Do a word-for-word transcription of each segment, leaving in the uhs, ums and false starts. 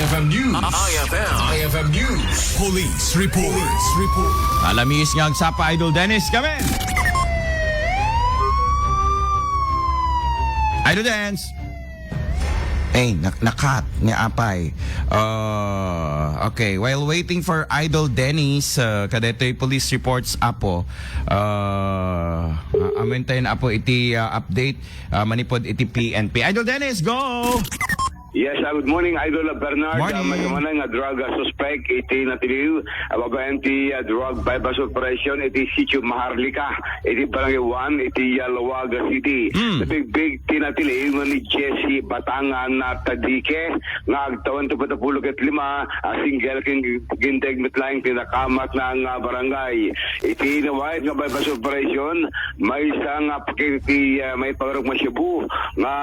F M News. I F M. I F M News. Police Report. Police Report. Alamis nga agsapa, Idol Dennis, kami. Idol Dennis. Eh, nak-, nakat ni Apay. Uh, okay, while waiting for Idol Dennis, uh, kadetoy police reports, Apo. Uh, uh, amin tayo na, Apo, iti uh, update uh, manipod iti P N P. Idol Dennis, go! Yes, uh, good morning, Idol Bernard. Morning. Uh, may kamanay nga drug uh, suspect iti natiliw, uh, babaen ti uh, drug buy-bust operation iti Sitio Maharlika, iti Barangay one, iti uh, Laoag City. Mm. Nabigbig ti natiliw nga ni Jesse Batangan na Tadike, nga agtawen ti patapulo ket lima, uh, single king ginteg met laeng ti nakamat na nga barangay. Iti nawayat nga buy-bust operation, maysa nga pakit iti uh, may pangarok nga Cebu, nga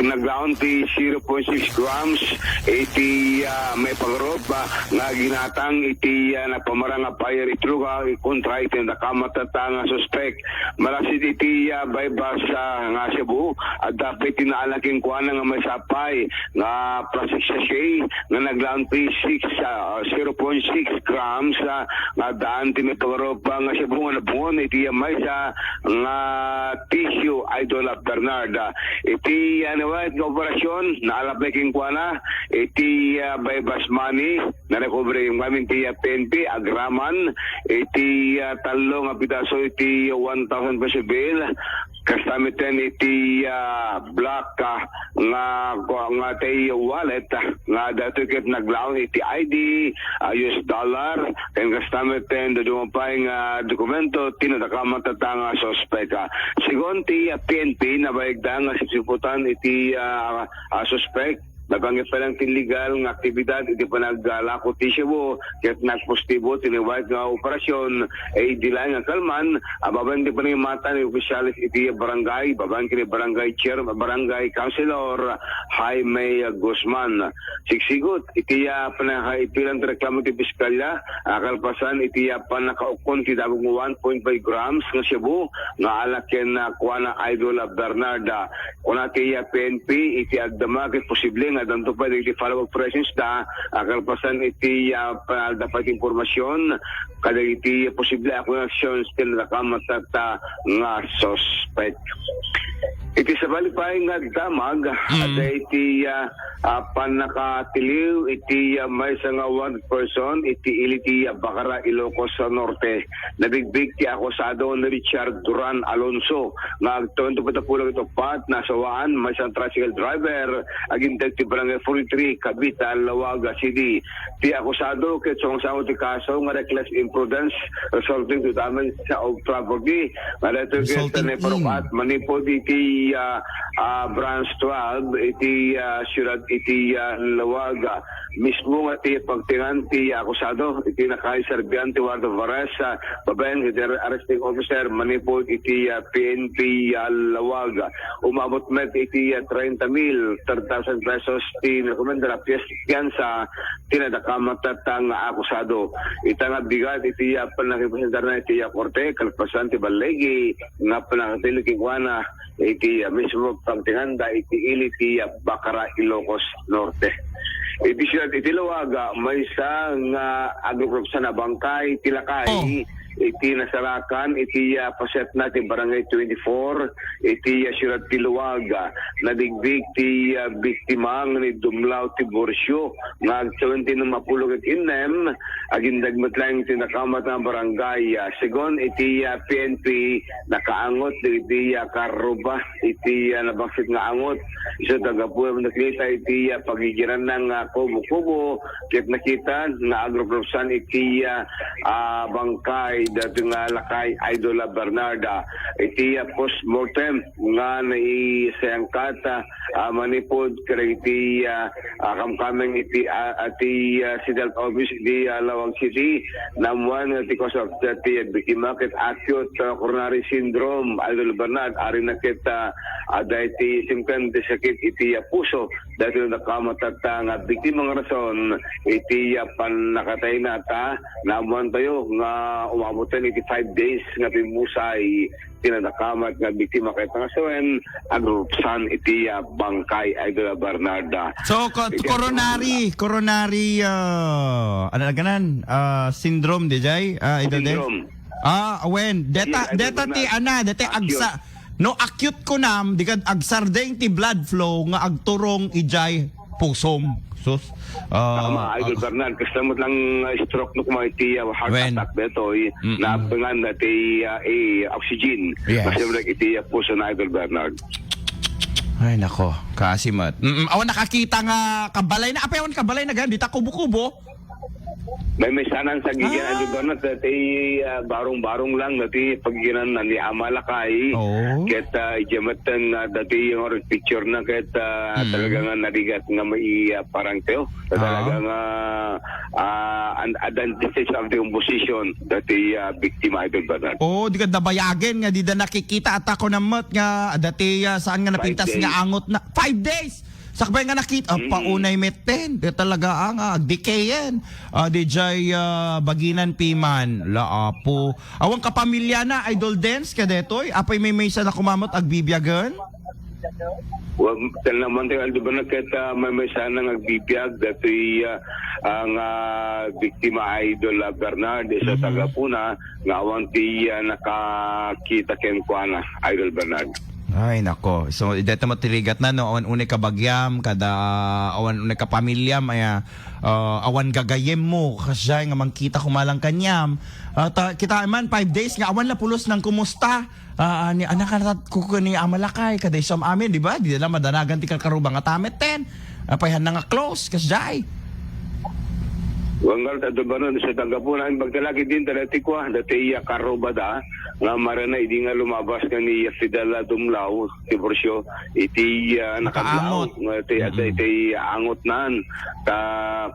naglaon ti zero point six grams iti ah, may pagrup ah, nga ginatang iti ah, nagpamarang nga buyer iti lugar kontra iti nakamatata nga suspek. Malaksid iti ah, buy-bust ah, nga Cebu, adda pay ti naalan kenkuana nga maysa pay nga plastic sachet nga naglaon ti six, ah, zero point six grams ah, nga daan ti may pagrup ah, nga Cebu nga nabungon iti ah, maysa nga tissue, Idol Bernard. Iti, ano, nga operasyon, naalap na kenkuana, iti, ah, buy-bust money, na-recover iti, ah, P N P, agraman, iti, ah, tallo nga pidaso, iti one thousand peso bill, kasta met iti, ah, black, ah, nga, nga tay wallet, ah, nga datoy ket naglaon iti I D, ah, U S dollar, ken kasta met ken dadduma pay nga dokumento ti nadakamatata nga suspek. Ah, segun ti, ah, P N P, nabayagda nga sipsiputan iti, ah, ah, suspek. Nabanggit pa lang ti illegal nga aktibidad iti panaglako ti Cebu, ket nagpositibo ti nawayat nga operasyon, eh, idi laeng nga kalman, ah, babaen ti panangimatan ti opisyales iti barangay, babaen ken ni barangay chair-, barangay councilor Jaime Guzman. Sigsigot iti, ah, panakaipilan ti reklamo ti piskalya, ah, kalpasan iti, ah, pannakaukkon ti dagum nga one point five grams nga shabu nga alak ken, ah, kuana, Idol, ah, Bernard. Ah, kuna ti, ah, P N P, iti agdama ket posible nga addanto pay dagiti follow-up operations da, ah, kalpasan iti, ah, panalda pay ti impormasyon kadagiti posible a koneksyon ken nakamatata nga suspek. Iti sabali pay nga damag, mm, adda iti, ah, ah, pannakatiliw iti, ah, maysa nga wanted person iti ili ti, ah, Bacara, Ilocos Norte. Nabigbig ti akusado ni Richard Duran Alonso nga agtawen ti patapulo ket uppat, nasawaan maysa nga tricycle driver, aginteg ti Barangay forty-three, Capitan, Laoag City. Ti akusado ket sumangsangod ti kaso nga reckless imprudence resulting to damage of property nga daytoy ket resulting in, naiparukat manipud iti, ah, ah, Branch twelve iti, ah, siyudad iti, ah, Laoag. Mismo nga ti pagtingan ti akusado iti nakaserbian ti warrant of arrest, ah, babaen iti arresting officer manipud iti, ah, P N P, ah, Laoag. Umabot met iti, ah, treinta mil, thirty thousand pesos ti narekomenda a piyansa ti nadakamatata nga akusado. Ita nga bigat iti, ah, pannakipresentarna iti, ah, korte, kalpasan ti balligi nga pannakatiliw kenkuana iti, ah, mismo pagtinganda iti ili ti, ah, Bacara, Ilocos Norte. Iti siyudad iti Laoag, ah, maysa nga agruprupsan a bangkay ti lakay, oh, iti nasarakan iti, ah, pasetna ti Barangay twenty-four iti, ah, siyudad ti Laoag. Nabigbig ti, ah, biktima nga ni Dumlao Tiburcio nga agtawen ti ennem a pulo ket innem, aginteg met laeng ti nakamat nga barangay. Ah, segun iti, ah, P N P, nakaangot dagiti, ah, karruba iti, ah, nabangsit nga angot. Isu ti gapu nakita iti, ah, pagigiranna nga kubo-kubo, ket nakita nga agrupsan iti, ah, ah, bangkay daytoy nga lakay, Idol, ah, Bernarda. Iti, ah, postmortem nga naisayangkat, ah, ah, manipud kadagiti, ah, ah, kamkameng iti, ah, iti, ah, City Health Office iti, ah, Laoag City, naammuan nga ti cause of death ti biktima ket acute, ah, coronary syndrome, Idol Bernard, ari na ket, ah, adda iti simkan ti sakit iti, ah, puso daytoy a nadakamat tatta nga biktima nga rason iti, ah, pannakatayna ta naammoantayo nga umabot iti five days nga pimmusay ti nadakamat nga biktima ket nga sawen agrupsan iti, ah, bangkay, Idol Bernarda. So, ko-, iti coronary, coronary, ah, ano na ganan? Ah, syndrome, di jay? Ah, Idol Dennis? Syndrome. Ah, wen. Deta, Yes, Idol deta ti Bernard. Ana, deta Acute. Agsa-, no, acute kunam, di kad agsardeng ti blood flow nga agturong ijay pusom. Sus. Ah, Tama, Idol ah, Bernard. Kasta met lang, ah, stroke no kuma iti, ah, heart Wen. attack detoy, Mm-mm. naapengan na ti, ah, eh, oxygen. Yes. Kasi mo iti, ah, puso na, Idol Bernard. Ay, nako. Kasi met. Mm-mm. Awan nakakita nga kabalay na. Apay awan kabalay na gan? Dita kubo-kubo? Maymaysanan sa giginan, Ah. Idol Bernard, dati, ah, barong-barong lang, dati pagiginan na ni Amalakay. Oo. Ket, ah, idiya met nga dati yung picture na ket, ah, Mm. talaga nga narigat nga may, ah, parang teo. Ah. Talaga nga, ah, an-, advantage of the composition dati, ah, biktima, Idol Bernard. Oo, di ka nabayagen nga di da nakikita at ako na met nga dati, ah, saan nga Five napintas days. nga angot na. Five days! Sakbay nga nakita, ah, Mm. paunay metten. Di talaga, ah, nga, agdikeyen. Ah, di jay, ah, baginan piman. La, apo. Awan kapamilya na, Idol Dens, kadetoy. Apay maymaysa na kumamot, agbibiagen? Wag, tan naman tayo, Aldo Bernard, ket, ah, maymaysa na nga agbibiag, datoy, ah, ang, ah, biktima, Idol, ah, Bernard, isa Mhm. taga Puna, nga awan ti, ah, nakakita kenkuana, Idol Bernard. Ay, nako. So, deta mo tirigat na, no? Awan unay kabagiam, kada, awan unay kapamilyam, aya, ah, awan gagayem mo, kasjay nga mangkita kumalang kaniam. At, ah, kita man, five days nga, awan la pulos nang kumusta. Ah, ni, anak, anak, kuko ni Amalakay, kada isam amin, di ba? Di na madanagan ti kakaruba nga tamet, ten. Apay, han na nga close, kasjay. Wanggal, Aldo Bernard, sa taga Puna, ang pagtalaki din, tada ti kwa, dati iya karuba da, nga marana, idi nga lumabas nga ni Fidel Dumlao, Tiburcio, iti, ah, Nakaangot. nakadlaw, nga iti, Mm-mm. iti angot naan. Ta,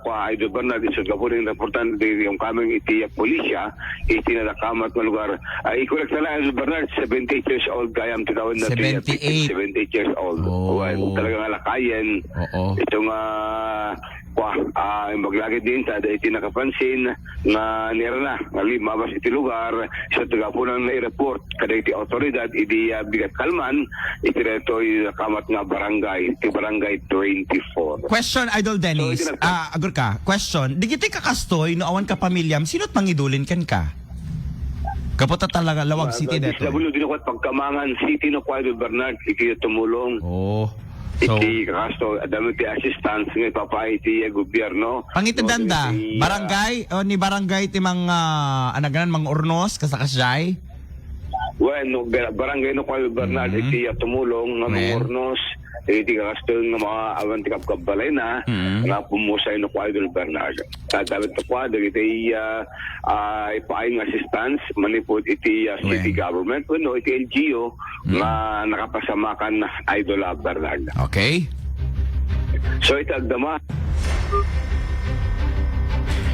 kwa, Idol Bernard, isu gapu din reportan, di yung kaming iti, ah, pulisya, iti nadakamat nga lugar. Ay, i-correct na lang, Idol Bernard, seventy-eight years old, gayam ti tawen na ti, ah, Seventy-eight. seventy-eight years old. Oh. Well, talaga nga lakayen. Oo. Ito nga, kwa, ah, yung maglagid din, ta, iti nakapansin, nga nirana, nga limabas iti lugar, sa tagapunan na i-report, kada iti autoridad, idi, ah, bigat kalman, iti daytoy kamat nga barangay, ti barangay twenty-four. Question, Idol Dennis. So, iti nagpa- Ah, agur ka. Question. Digiti kakastoy, no awan kapamilyam, sino't mangidulin kenka? Kaputa talaga, Lawag Ma-, City ma-, daytoy. D S W D no, kuat pagkamangan City no, kuat Bernard, iti tumulong. Oh. So, Iti kasto, adami ti assistance nga ipapaay ti gobyerno. Pangitedanda, No, iti, ah, barangay, o ni barangay ti mang, ah, anaganan, mang urnos, kasakasjay? Well, no, bar-, barangay no, Kuya Bernard, Mm. iti, ah, tumulong nga Well. mangurnos, iti kasto nga mga awan ti kabkabbalay na, Mm. nga pumusay no, Kuya Bernard. At dapat no, Kuya, dagiti, ah, ah, ipaay nga assistance, manipud iti, ah, city Well. government, wenno iti L G U, Mm. nga nakapasamakan, Idol, ah, Bernard. Okay. So, iti agdama.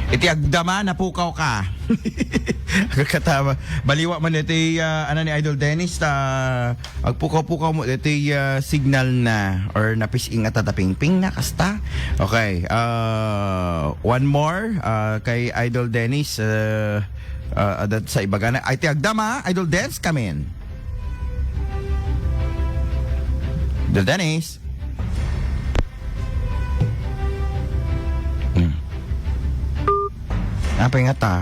Iti agdama, napukaw ka. Agkatama. Baliwa man iti, ah, ano ni Idol Dennis, ta agpukaw-pukaw mo iti, ah, signal na or napis-ing at tatapingping na, kasta. Okay. Ah, one more, ah, kay Idol Dennis, ah, ah, adat sa ibaga na. Ay, ti agdama, Idol Dennis, come in. Idol Dennis. Hmm. Apay nga ta?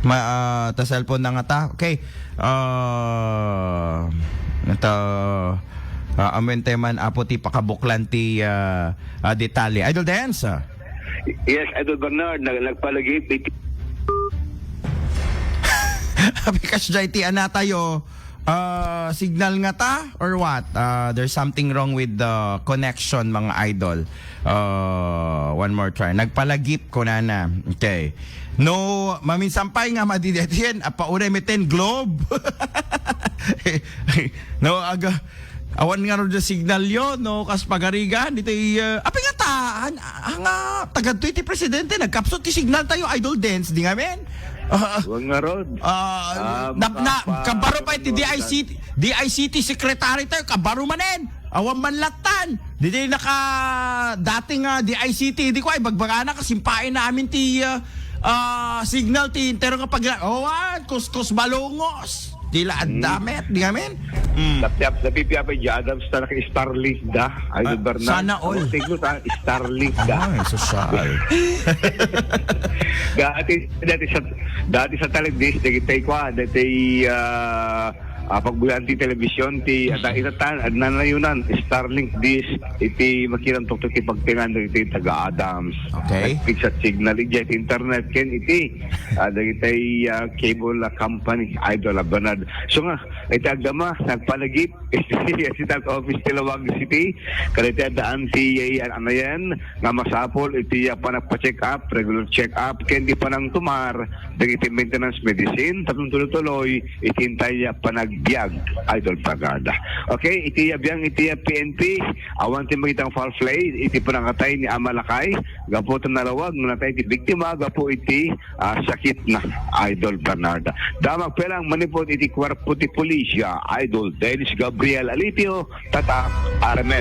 Ma-, ah, ta cellphone na nga ta? Okay. Ah, ito, ah, amin tayo man, apo, ti pakabuklan ti, ah, ah, detalye. Idol Dance, ah. Yes, Idol Bernard, nag-, nagpalagip iti Abi kasjay ti ana tayo, ah, signal nga ta or what? Ah, there's something wrong with the connection, mga idol. Ah, one more try. Nagpalagip, kunana. Okay. No, maminsan pay nga madidetien, apa unay meten globe. No, aga, awan nga ro signal yon, no, kas pagarigan, ditoy, ah, apay nga ta, an-, ah, nga, tagadtoy ti presidente, nagkapsut ti signal tayo, Idol Dance, di ngamin? Ah, Wan nga ron. ah, Ah, na, na, makapa-, kabaro pa iti D I C T, D I C T secretary tayo, kabaro manen. Awan man latan. Didi naka dating, ah, D I C T, di ko ay bagbagana kasi pain namin ti, ah, ah, signal ti entero nga pagla-, oh, ah, kuskus balungos. Di la, mm, adda met, di ngamin. Mm. Napiap-, napipiapay di Adams ta naka-Starlink da. Ay, ah, Bernard. Sana all. Ang tigno ta, Starlink da. Ay, sosyal. Dati, dati sa, dati sa talent dish, dagiti kwa, dati, ah, ah, pagbuyan ti television, ti, mm, ata, itatan, nanayunan, Starlink dish, iti makiramtok ti pagtingan, iti taga Adams. Okay. Nagpigsa signal, iti internet, ken iti, ah, dagiti, ah, cable, ah, company, Idol, ah, Bernard. So nga, iti agama, nagpanagip, iti Assistant Office ti Laoag City, kadagiti addaan ti, eh, ano yan, nga masapul iti, ah, panagpa-check up, regular check up, ken di panangtumar, dagiti maintenance medicine, tapno tuloy-tuloy, iti intay, ah, panagbiag, Idol Bernard. Okay, iti, ah, biang iti, ah, P N P, awan ti makitang foul play, iti panangkatay ni Amalakay, gapu ta nalawag, natay ti biktima, gapu iti, ah, sakit na, Idol Bernard. Damag pelang manipod iti kuerpo ti pulisya, Idol Dennis Gabriel Alipio, Tatak, Armen.